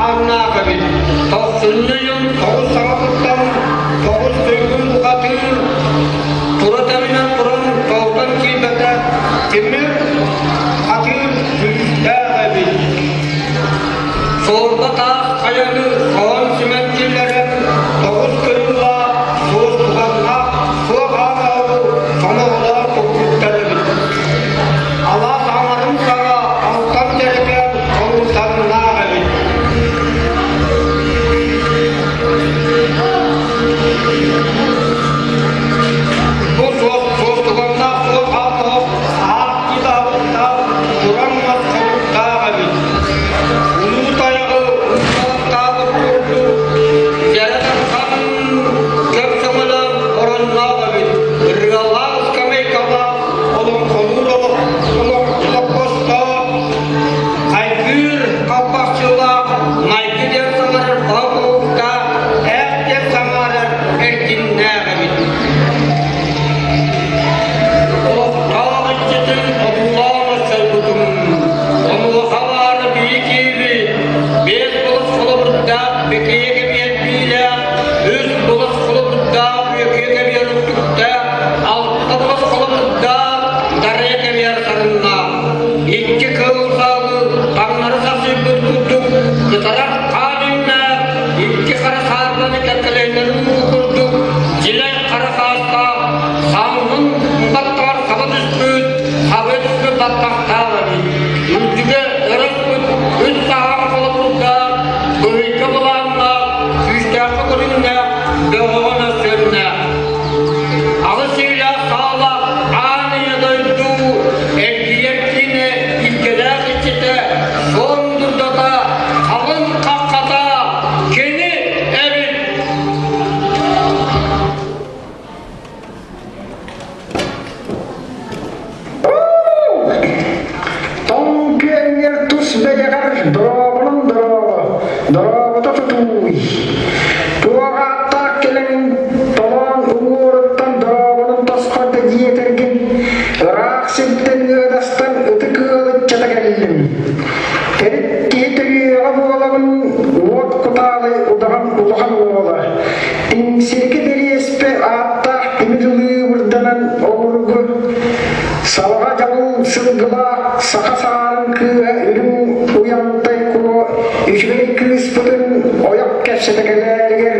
ааннаах эбит. Тохсунньу ыйын тоҕус саҥатыттан тоҕус туйгун бухатыыр тура тэбинэн туран тоҕутан киирбэтэ тимир атыыр күүстээх эбит. Суорба таас хайаны соһон симэн киллэрэн тоҕус кырыылаах, суостуганнаах суох аан оҕу сомоҕолоон туппуттар эбит. Алаас аҥарын саҕа алтан дьэрэкээн холумтаннаах эбит. Бу суох суостуганнаах суох аан оһох ааттыы даһабыттаах туран мас хомуктаах эбит. Улуу тайаҕы умсалыктаабыт курдук дьэрэ тархан көп сөҥөлөөх оронноох эбит. Ырыалаах ыскамыайкалаах олоҥхолуур олоппостоох хайгыыр халбахчылаах майгы диэн саҥарар баһа ээх диэн саҥарар эркиннээх эбит. Олохтоох иччитин одуулаан оччойбутум. Онуоха баара биир кииби, биэс былас холобурдаах бэкиэ кэбиһэр биилээх, үс былас холобурдаах үөкүйэ кэбиһэр өттүктээх, алта былас холобурдаах дарыйа кэбиһэр сарыннаах. Икки кыыл саалы таҥнары сахсыйбыт курдук кытарар хаан өҥнөөх, икки хара саарбаны кэккэлэһиннэрин курдук дьилэй хара хаастаах, саҥнын баттаҕар саба түспүт, хабыа түспүт баттахтаах эбит. Үрдүгэ өрөспүт үс саһаан холобурдаах, быһыйга былааннаах, күүстээххэ көрүҥнээх, бөҕөҕө мөссүөннээх. Аҕыс иилээх саалаах аан ийэ дойду эргийэр киинэ илгэлээх иччитэ, суон дурдата, халыҥ хаххата кини эбит. Тоҥ күөҥҥэр тус бэйэҕэр дорооболон дорообо, дорообото тутууй. Туох ааттаах кэлэн толоон уҥуоруттан дорообонун тосхойдо диэтэргин, ыраах сиртэн ыадастан ытык ыал ыччата кэллим. Төрүт киһи төрүөҕэ буолабын, уот кутаалай удаҕан улахан уола. Тиҥсирги дэриэспэ ааттаах тимир лыыбырданан обургу салаҕа дьабыл сылгылаах саха саарын кыыһа үрүҥ уйантай куо үчүгэй кыыспытын ойох кэпсэтэ кэлээригэр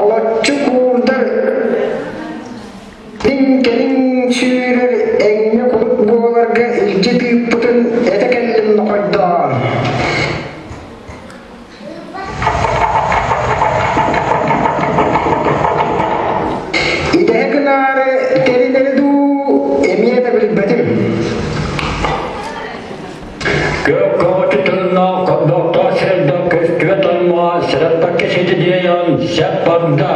олоччу куурдар Мин-кэлин сүүрэр эҥҥэ кулут буоларга илдьи тыыппытын этэ кэллим нохойдоон. Идэһэ гынаары тэринэри дуу, эмиэ да билбэтим. Күөх көҕүтү тыллаах хобдохтоох сирэйдээх көстүбэт аймаҕа сэрэппэккэ сити диэйэн сэп барда.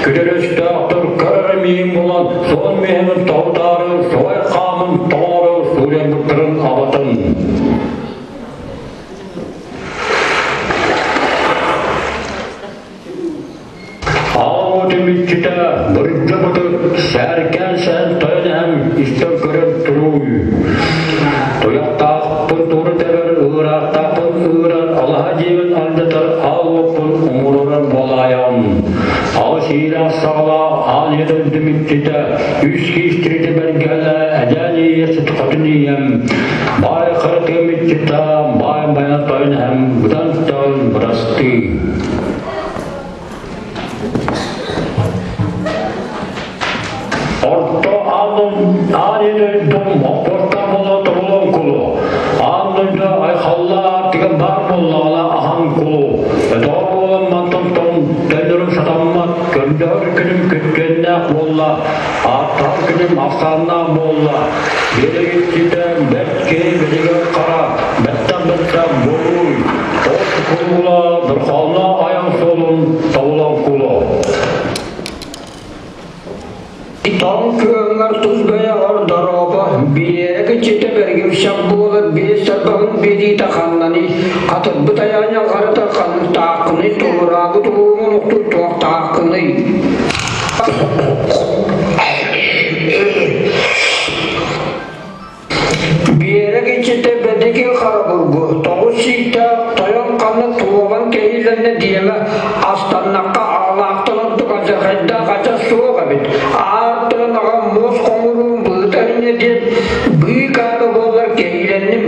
Күтэр өстөөхтөр көрөр миин булан суон миһимин тоһутаары суой хаамын тоҕоору суурайбыттарын абатын. Аал иччитэ бырдьа бытык сээркээн сэһэн тойон эһэм истэн көрөн турууй. Туйахтаахпын туора тэбэр, ыыраахтаахпын ыырар, алаһа дьиэбин алдьатар аал уоппун умуруорар буолаайаҕын. Аҕыс иилээх саҕалаах аан ийэ дойдум иччитэ, үс киис тиритэ бэргэһэлээ, эдьээн ийэ хотун ийэм, баай хара тыам иччитэ, баай байан тойон эһэм, быдан тойон бырастыы. Орто аан ийэ дойдум оппортон буола тобулан кулу. Аан дойду айхаллаах тигэн баар буоллаҕына аһан кулу. Өтөҕөр буолан мантан тоҥ төннөрүм сатаммат, көрдөһөр күнүм күттүөннээх буолла, ааттаһар күнүм ахсааннаах буолла. Биэрэгиччитэ бэрт киһи билигэр хара, бэттэх-бэттэх буолууй. От кулула дорҕоонноох айан суолун тобулан кулу. Тоҥ күөҥҥэр тус бэйэҕэр дорообо, Биэрэ киччитэ бэргимсэх буолар биэс тарбаҕын биэриитэ ханнаный, хатырбыт айаанньа харата ханныктааххыный, туораабыт уҥун охтут туохтааххыный? Биэрэ киччитэ бэдики хара бургу, тоҕус сииктээх тойон ханна кэһиилэннэ диэмэ, астаннахха аҕалаахтан ордук алдьархайдаах адьас суох эбит. Аар тойон аҕам муос хоҥуруун быыта инньэ диэн быыкаада буоллар кэһиилэнним.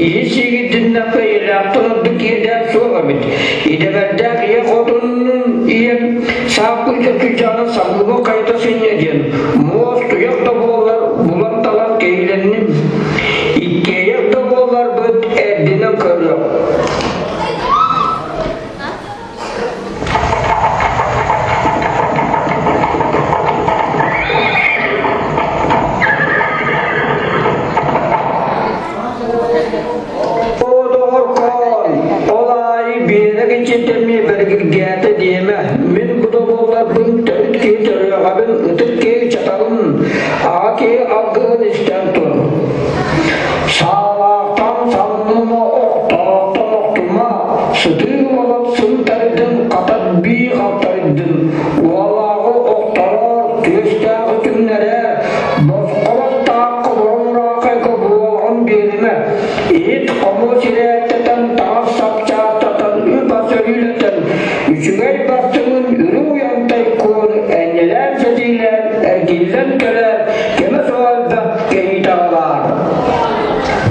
Иһи сиигирдиннэххэ ийэлээхтэн ордук иэдээн суох эбит. Идэбэрдээх ийэ хотуннун ийэм сааппыйда чучаанын самыыба хайта сынньа диэн муос туйах да буоллар булан-талан кэһиилэнним. Иккиэйэх да буолларбыт эрдинэн көрүөх. Оо, доҕоркоон, ол аайы Биэрэ кичитэ эмиэ бэргиргээтэ диэмэ. Мин бу да буолларбын төрүт киһи төрүөҕэбин, ытык киһи чатабын, аҕа киһи алгыһын истэн тур. Саалаахтан саллыма, охтоохтон охтума, сытыы уолат сынтардын, хатат бии халтардын, уолааҕы охтороор, түөстээҕи түҥнэрээр, босхолоттаахха боруҥураахайга буолаҕын биэримэ, иһит хомуос ирээттэтэн, таҥас сапчаастатан, үп-ас өлүүлэтэн, үчүгэй бастыҥын үрүҥ уйантай куон энньэлээн-сэтиилээн, эргиллэн кэлээр, кэмэ суох элбэх кэһиитэ аҕалаар.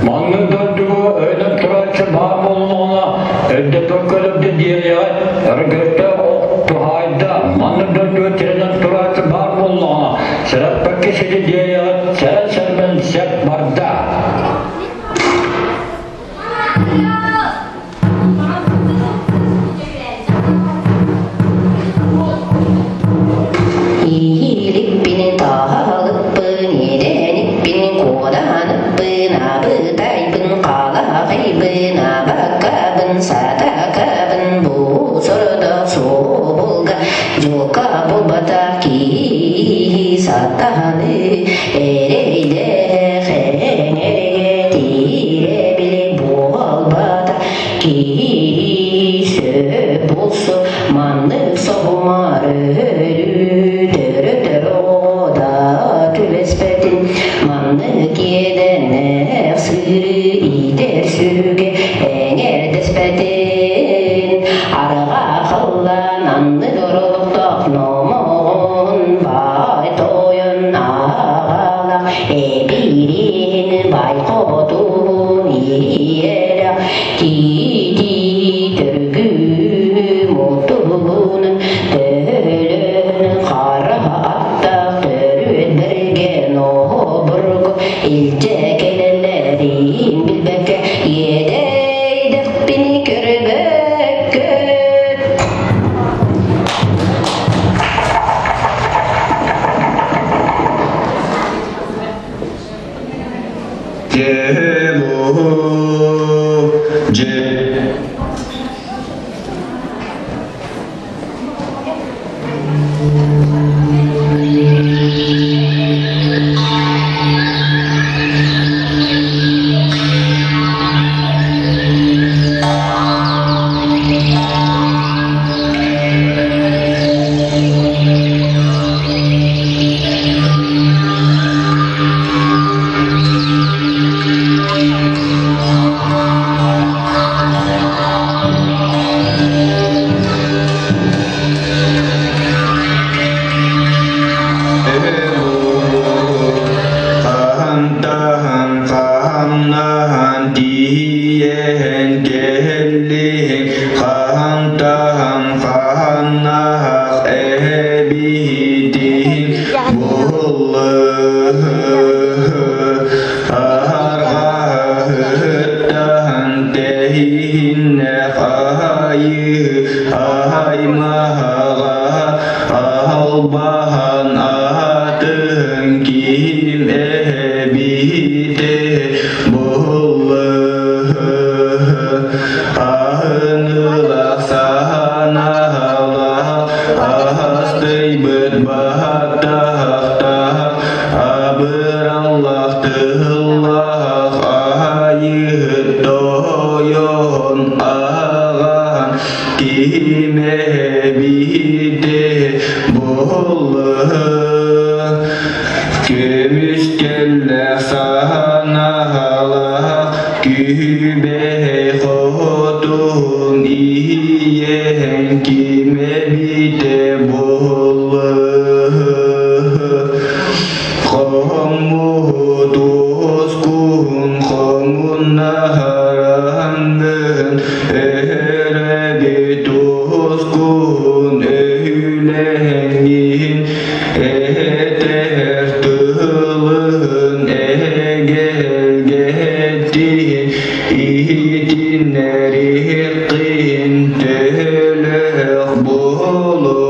Маннык дойдуга өйдөн турааччы баар буоллаҕына, өйдөппөккө өлөрдө диэриэҕэ, өргөттөөх ох туһаайда. Маннык дойдуга тирэнэн турааччы баар буоллаҕына, сэрэппэккэ сити диэриэҕэ, сэрэн-сэрбэн сэп барда. Иилиппин, таһалыппын, иэдээниппин, куодаһаныппын, абытайбын, хаалаҕайбын, абаккабын, сатакабын, бу сородох суолга дьуока буолбатах киһи сатаһаны эрэйдээх эҥэригэ тиирэбили буолбатах киһи сөп булсу маннык соһумар өлүү төрөтөр оҕо түбэспэтин маннык иэдэннээх сыыры иитэр сүгэ эҥэрдэспэтин арҕаа халлаан анныгар олохтоох номоҕон баай тойон аҕалах эбириһин бай хотун иэлэх тиити төргүү мутугун төлөн хара аттаах төрүт бэргэн обургу илдьэ кэлэллэрин билбэккэ иэдэйдэхпин көрбөккө. J Хаһан тиийэн кэллиҥ, хаһан-таһан хаһаннаах эбиитин буллуһу Аһарҕаһыттан тэһииннэ хаайыы аймаҕа аһалбаһан аһатыһын киһим эбиитэ буһуллуһу аһыныла саһанаһала аһастыйбыт баһаттаһахтаһах абыраллах тыһыллаһах аһайыһыт тойон аҕаһан киһимэһэ биһидэ буһуллуһу Көмүскэллэх саһанаһалаһах күһү Күбэһэй хотун иһийэһэн ким эбитэ буолла Хоммуһу туускуһун хомуннаһараһаҥҥын өһөрөбү туускуһун өһүлэһэҥҥин эһэтэһэр тылыһын эһэгэлгэһэттиһин иһитиннэриһиккин төһөлөөх буолуой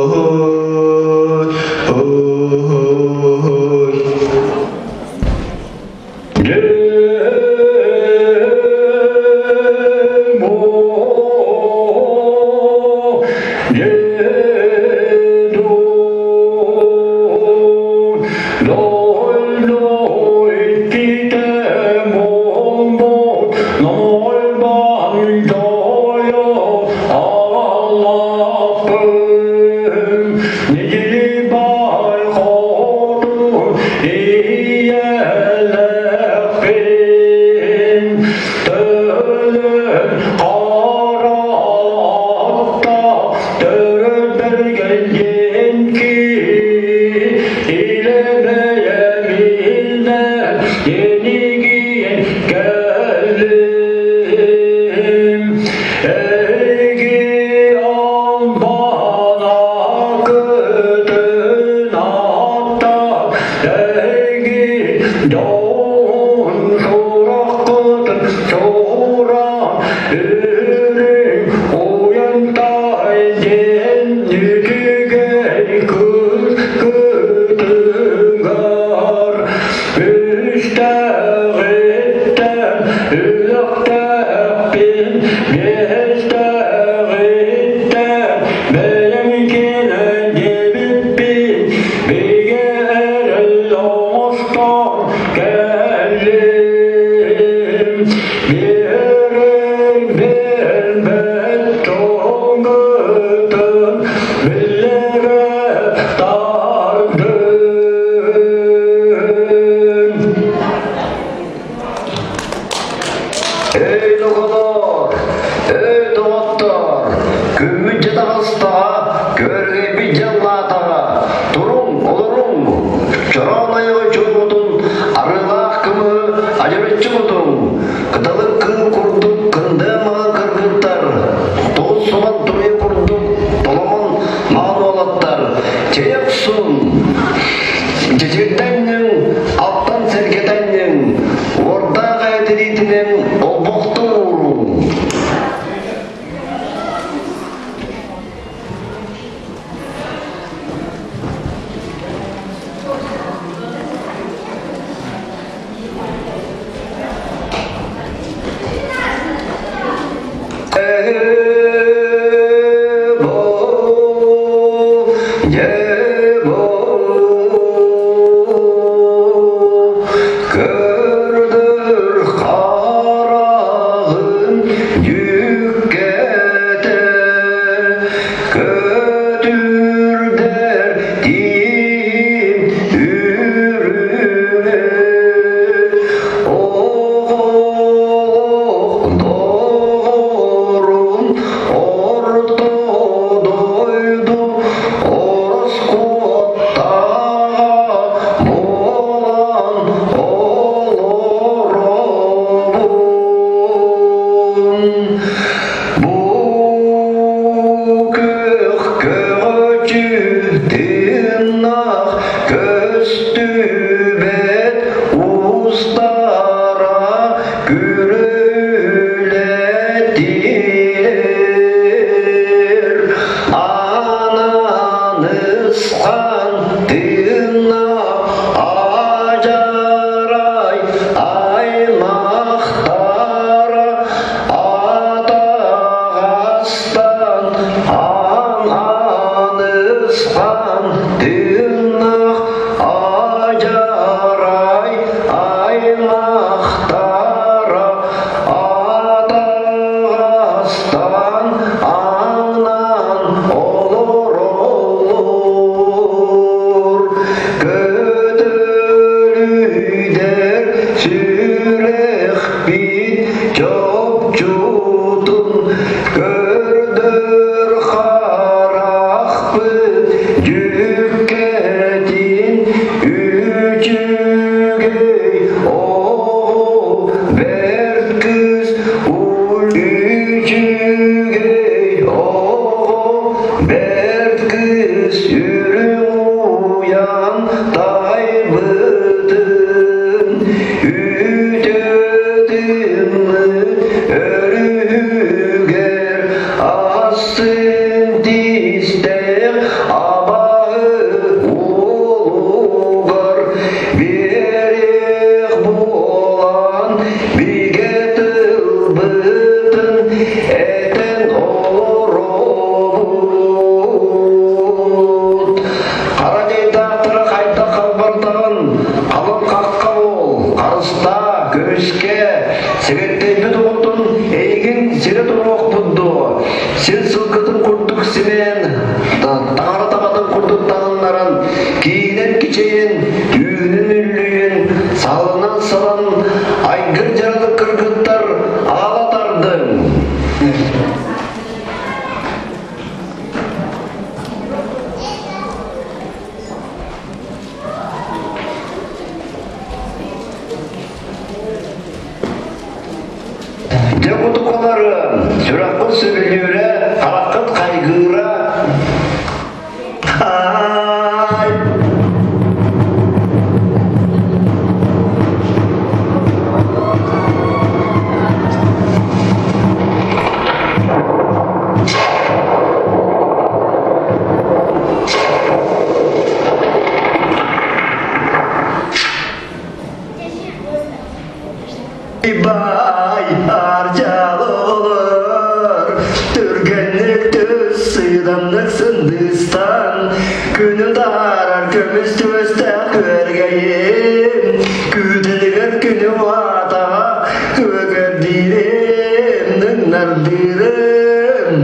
Эй, доҕотоор! Эй, доҕоттоор! Күммүт дьэ таҕыстаҕа, көрүгэйбит дьаллаатаҕа. Туруҥ, олоруҥ! Чороон айаҕы чуумутун, арыылаах кымыһы адьырыччы кутуҥ! Кыталык кыыл курдук кындыа маҥан кыргыттар, тоҕус суман туруйа курдук толомон маҥан уолаттар, чэй охсун! Дьэдьирдэнньиҥ, алтан сэргэтэнньиҥ, уордаах айа тириитинэн олбохто ууруҥ. Көрдөр хараҕын дьүккэтэ көтүрдэр тиим үрүҥэ Оҕолох доҕорун орто дойду ороскуоттаҕа буолан олоробун. Бу күөх көҕөчү тыыннаах көстүбэт устара күрүлэтир Ананысхан тыынна ажарай аймахтара атаҕастан Ананысхан тыынна. Эһигини сирэ туруохпут дуо? Сир сылгытын курдук симээн, таҥара табатын курдук таҥыннаран, киинэн кичэйэн, түүнүн үллүйэн, салынан салан, айгыр дьаралык кыргыттар аала тардыҥ. Дьэ кутукаларым, сүрэххит сөбүлүүрэ, хараххыт хайгыыра. Ай! Бай ардьалылар түргэнник түс сыыдамнык сындыыстан күнү таһаарар көмүс түөстээх күөргэйим күүтэлигэр күнү уһаатаҕа күөгэрдиирим ныннардыырым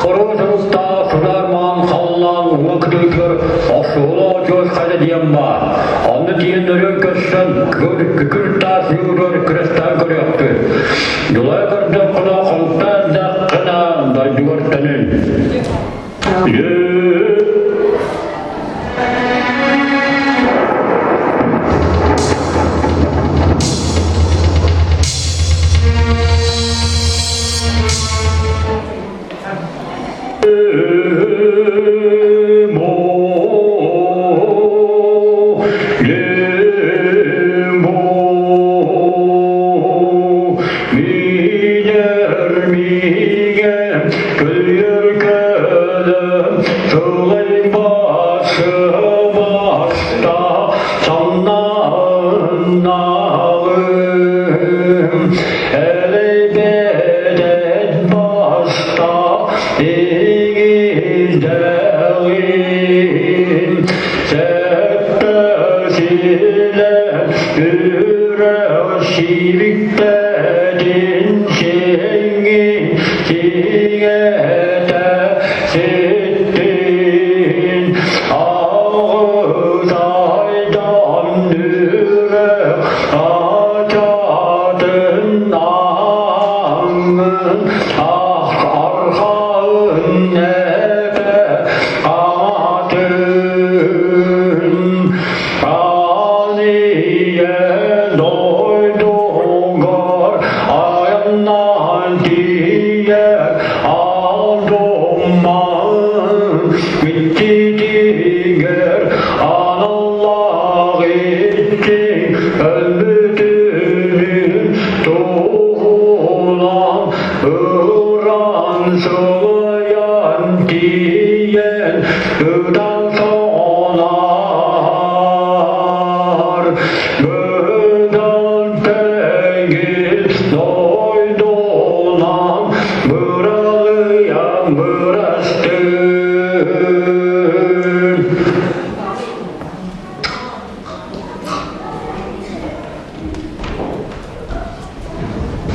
Хоруй суруктаах судаар маан халлаан уҥа кытыытыгар охсуһулаах очуос хайа диэн баар. Онно тиийэн өрө көрсөн, күкүр таас юргар күрэстээн көрүөхпүт. Дулай көрдөххүнэ, хонтоон даххына дойдугар төнүн.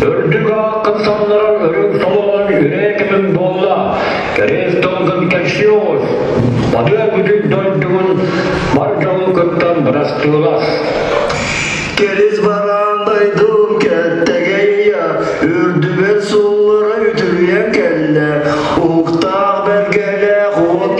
Үрдүк ааккын самнарар өрүҥ солоон үрээ кэмин буолла, кэриэс тылгын кэпсиэҕус, бадыа бүтүн дойдугун бар дьону кыттан бырастыылас. Кэрис бараан дойдум кэлтэгэй үрдүбэр суллара үтүрүйэн кэллэ, уһуктаах бэргэлээх уот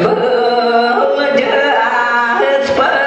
Былдьаспатын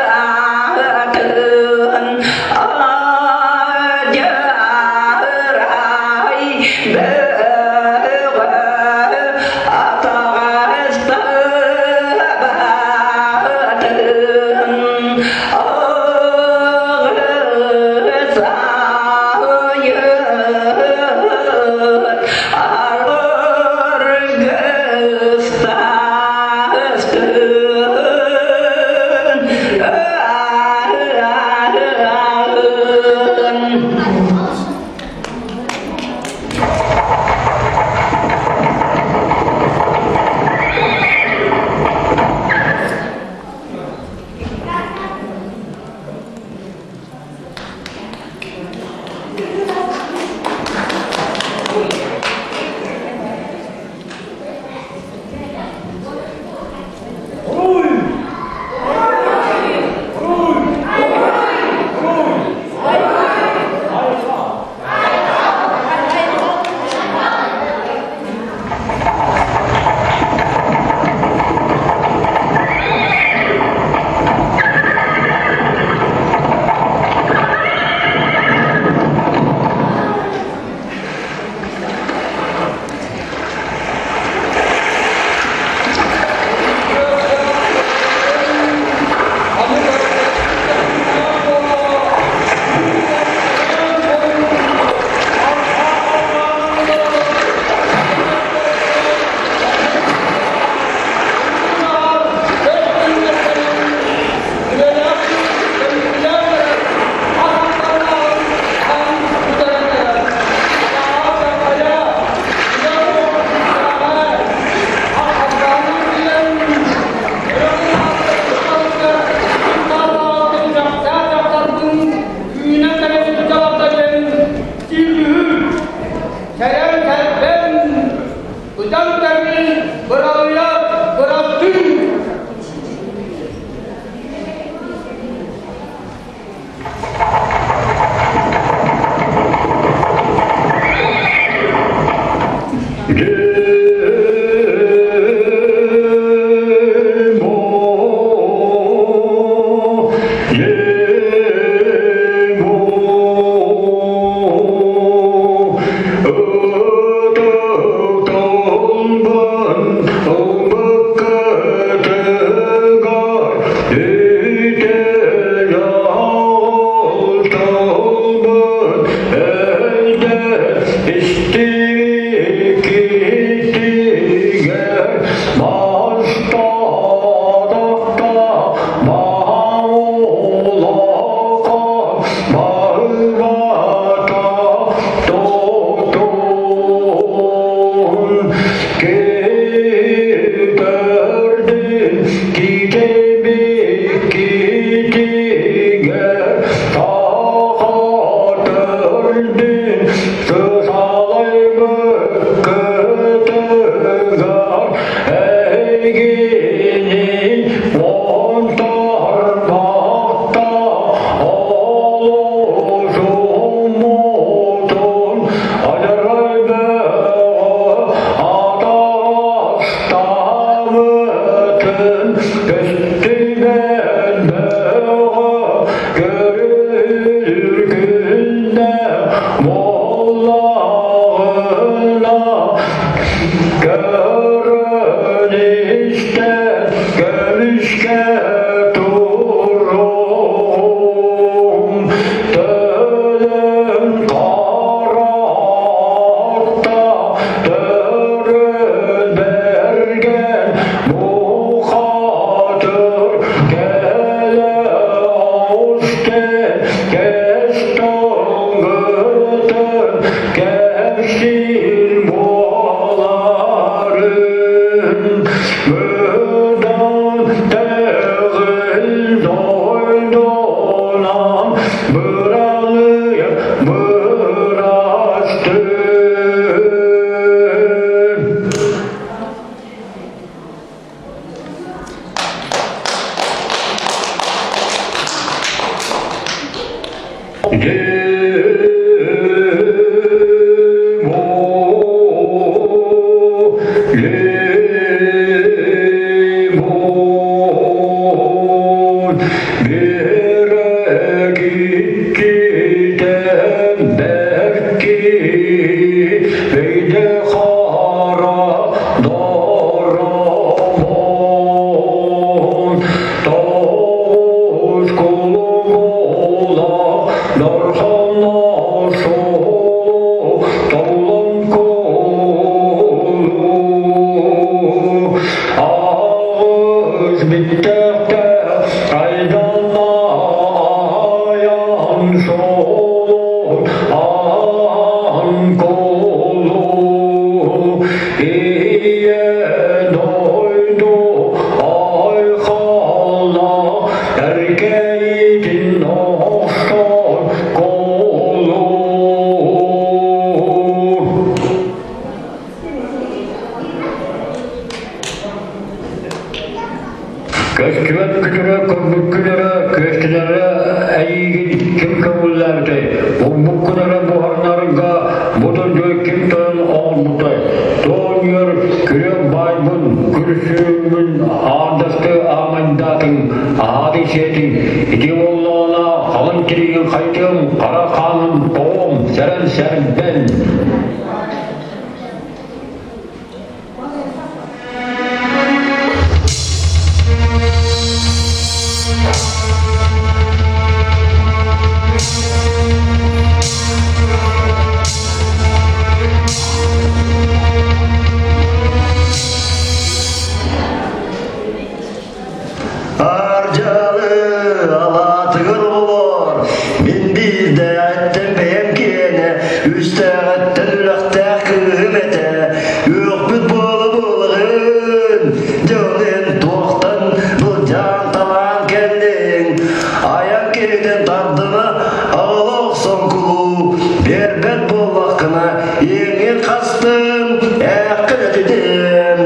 адьарай бөҕө атаҕастабатын аҕыс Аргыстастын. Lemo, lemo. Аҕыс биттээхтээх айданна айан суолун аан кулу Ийэ дойду айхалла эркэйитин охсор кулу. Көстүбэт күтүрэ көрбүккүн эрэ, күөстүнэрэ эйиигин ким көҥүллээбитэй? Булбуккун эрэ буһарынарга бу дойду ким тойон оҥорбутай? Тоонньуор күрүөк баайбын, күрсүүммүн аардасты аамайдаатыҥ, аһаатыҥ сиэтиҥ, ити буоллаҕына халыҥ тириигин хайытыам, хара хааным тоҕуом, сэрэн сэрбэн. Ардьалы алаатыгар оҕолоор, мин биирдээҕиттэн бэйэм киэнэ, үстээҕиттэн үлэхтээх кыыһым этэ, үөхпүт буола-буолаҕын, дьэ ону эн туохтан былдьаан талаан кэллиҥ, айан киһитин тардыма, аҕала охсон кулуу, биэрбэт буоллаххына, иэҥҥин хастын, ээххин этитим.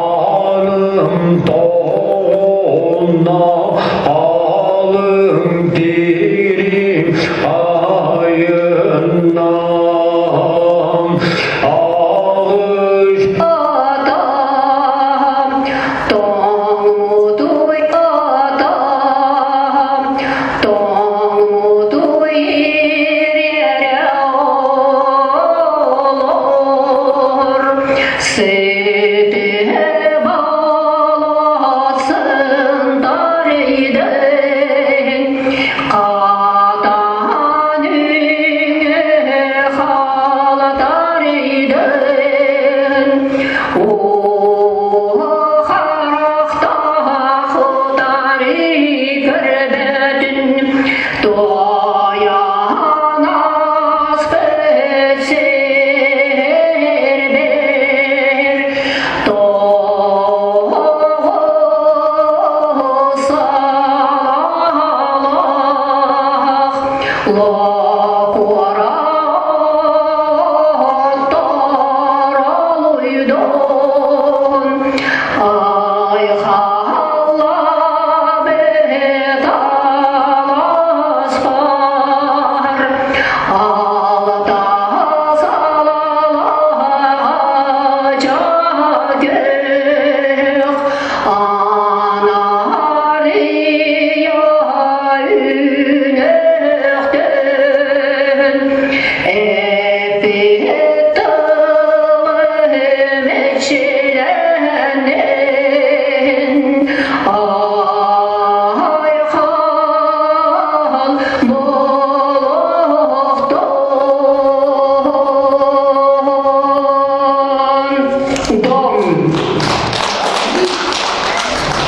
Караханым тоғына алым дирим айынан ағыш Атам, тоңмутуй атам, тоңмутуй олор, сыты баласын дарыйдын, қатан үңі халатарыйдын,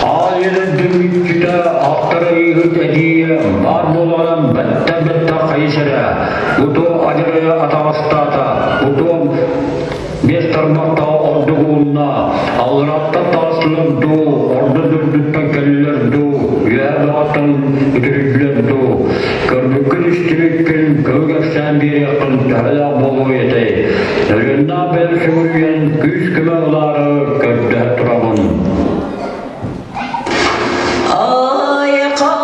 Аайы дүмүкчүтэ ахтара ыыһыт эдьиийэ баар буолаҕынан бэттэ-бэттэ хайыс эрэ, утуо адьарайа атаҕастаата, утуо биэс тарбахтаҕа ордук уунна, аллараттан таҕыстылар дуу, ордо үрдүттэн кэллилэр дуу, үөһэ баҕаттан үтүрүйдүлэр дуу, көрбүккүн-истибиккин көҥү кэпсээн биэриэххин төһөлөөх буолуой этэй? Өрүөннээх бэйэм сүгүрүйэн күүс-көмө ылаары көрдөһө турабын. Айхал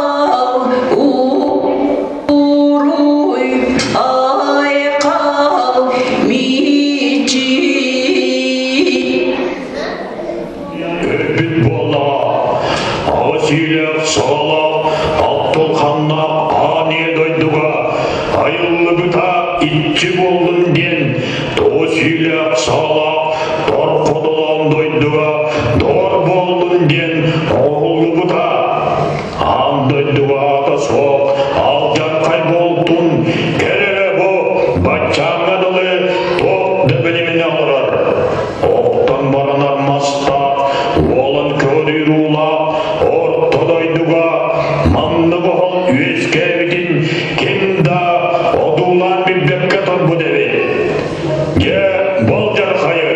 уруй, айхал мичи. өлбүт буоллаҕа. Аҕыс иилээх саҕалаах Алтылханнаах аан ийэ дойдуга айыллыбыта иччи буоллун диэн 9 иилээх саҕалаах тор ходолоон дойдуга доҕор буоллун диэн оҥоһуллубута. Аан дойдуга аата суох алдьархай буолтун кэл эрэ бу баччааҥҥа дылы туох да билиминэ олорор. Оттон баранар мастаах, уолан көҕүрүүр уулаах орто дойдуга маннык оһол үөскээбитин ким да одуулаан билбэккэ турбут эбит. Дьэ, былдьархайы,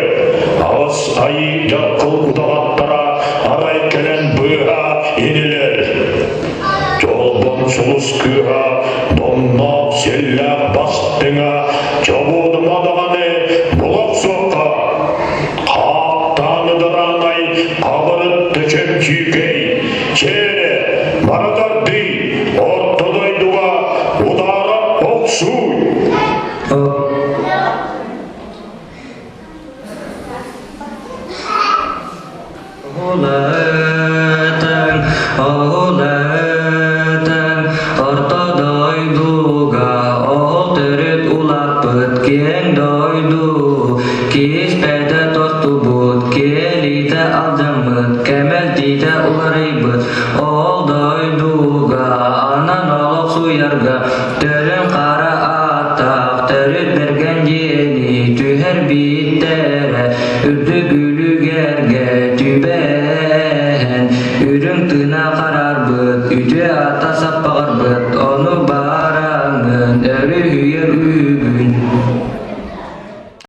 аҕыс айыы дьаркыл удаҕаттара арай кэлэн быыһа инилэр. Чолбон сулус кыыһа, домноох силлээх бастыҥа, чобуодума даҕаны була охсуохха. Хааттааны дараанай хабырыт төчөмчүүкэй, чээрэ, баратардыы, орто дойдуга удаара охсууй! Оҕолоотон, оҕолоотон, орто дойдуга оҕо төрүт улааппыт киэҥ дойду, киспэтэ тостубут, киэлитэ алдьаммыт, кэмэлдьитэ уларыйбыт, ол дойдуга анан олохсуйарга төлөн хара ааттаах төрүт бэргэн диэни түһэрбиттэрэ үрдүк үлүгэргэ түбэһэн үрүҥ тыына хараарбыт үтүө ата саппаҕырбыт ону.